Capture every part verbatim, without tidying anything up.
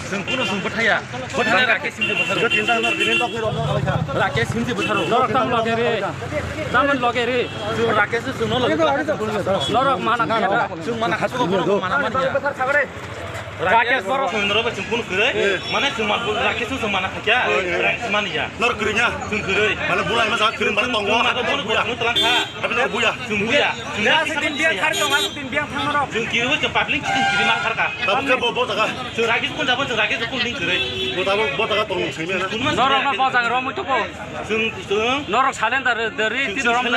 Chwng kuno chwng bwthaya. Bwthana Rakesh Simdi bwtharo. Rakesh Simdi bwtharo. Norok tam loge re. Tamon loge re. Rakesh chwngno loge. Norok mana khe da. Chwng mana khasu ko borok mana manya. Rakesh borok. Chwng norok chwng kuno kwrwi. Mane chwng ma Rakesh chwng mana khakya. Mania. Nor kwrwi nya. Chwng kwrwi. Mane bulai ma sa kwrwi mane tongo. Chwng ma bono buya. Buya. Abi nor buya. Chwng buya. Chwng ya se din biang khar tongo, se din biang thang norok. Chwng kiri bo chwng public chwng kiri ma khar ka. Tabuk khe bo, bo jaga. Chwng ragi kun jabo chwng ragi kun ling kwrwi. Bo tabuk bo jaga tong simi na. Norok no bo jaga rom tu ko. Chwng, chwng. Norok salenda re, de ri ti dorom.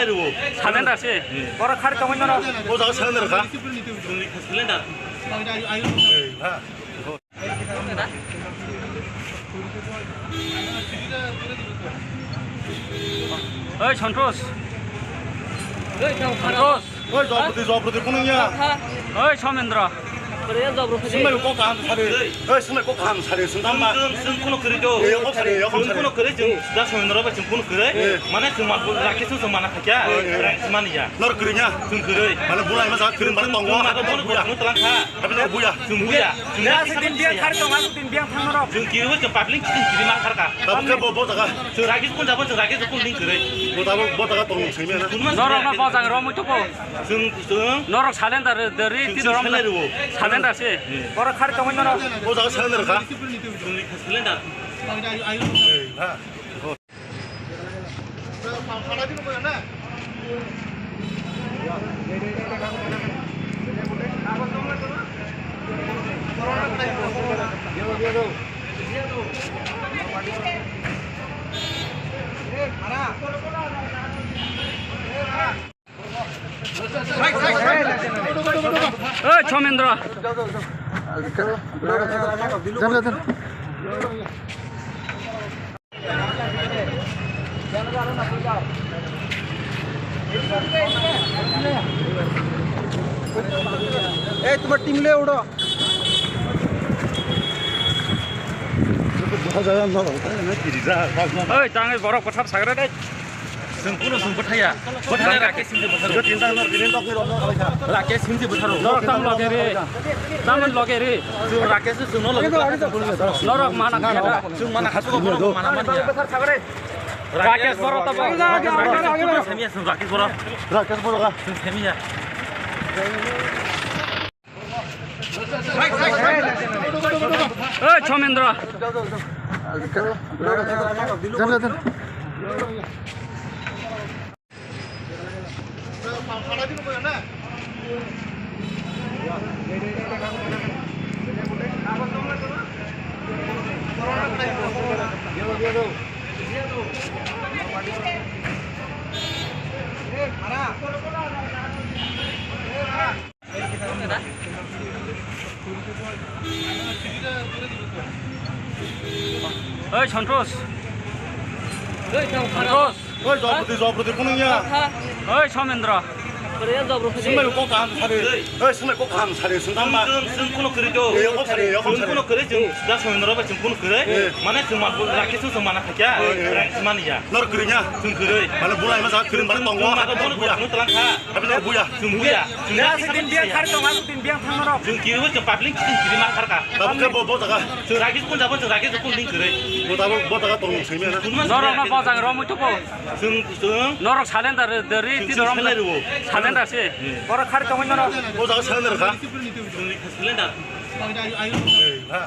Salenda se. Borok khar tongo norok. Bo jaga salenda ka. Chwng salenda. Ha. Oi, Santosh. Oi, Santosh. Oi, Jopati, Jopati, kuno ya? Oi, Somendra. Sumai kok kaham sari. Oi, sumai kok kaham sari, sundang ma. Sung kuno kiri do. Yo kok sari, yo kok sari. Kuno kiri jung, da Somendra ba jung kuno kiri. Mana jung ma, rakhi sung mana khakya. Mania. Nor kiri nya. Jung kiri. Mana bulai ma sa kiri mana tongo. Mana bono buya. Kuno telang kha. Abi nor buya. Jung buya. Ya, se din biang khar tongo, se din biang thang norok. Chwng kiri bo chwng public chwng kiri ma khar ka. Tabuk khe bo, bo jaga. Chwng ragi kun jabo chwng ragi kun ling kwrwi. Bo tabuk bo jaga tong simi na. Norok no bo jaga rom tu ko. Chwng, chwng. Norok salenda re, de ri ti dorom. Salenda se. Borok khar tongo norok. Bo jaga salenda ka. Chwng salenda. Ha. Oi, Somendra. Ei, tomar team le udo. Oi, tang borok kothar sagra dai. Chwng kuno chwng bwthaya. Bwthana Rakesh Simdi bwtharo. Rakesh Simdi bwtharo. Norok tam loge re. Tamon loge re. Rakesh chwngno loge. Norok mana khe da. Chwng mana khasu ko borok mana manya. Rakesh borok to bo. Rakesh borok. Rakesh borok. Rakesh borok. Chwng themiya. Oi, Somendra. Oi, Santosh. Oi, Santosh. Oi, Jopati, Jopati, kuno ya? Oi, Somendra. Sumai kok kaham sari. Oi, sumai kok kaham sari, sundang ma. Chwng kuno kwrwi do. Yo kok sari, yo kok sari. Kuno kwrwi chwng da Somendra ba chwng kuno kwrwi. Mane chwng ma Rakesh chwng mana khakya. Mania. Nor kwrwi nya. Chwng kwrwi. Mane bulai ma sa kwrwi mane tongo. Mane bono buya. Telang kha. Abi nor buya. Chwng buya. Ya, se din biang khar tongo, se din biang thang norok. Chwng kiri bo chwng public chwng kiri ma khar ka. Tabuk khe bo, bo jaga. Chwng ragi kun jabo chwng ragi kun ling kwrwi. Bo tabuk bo jaga tong simi na. Norok no bo jaga rom tu ko. Chwng, chwng. Norok salenda re, de ri ti dorom. Salenda se. Borok khar tongo norok. Bo jaga salenda ka. Chwng salenda. Ha.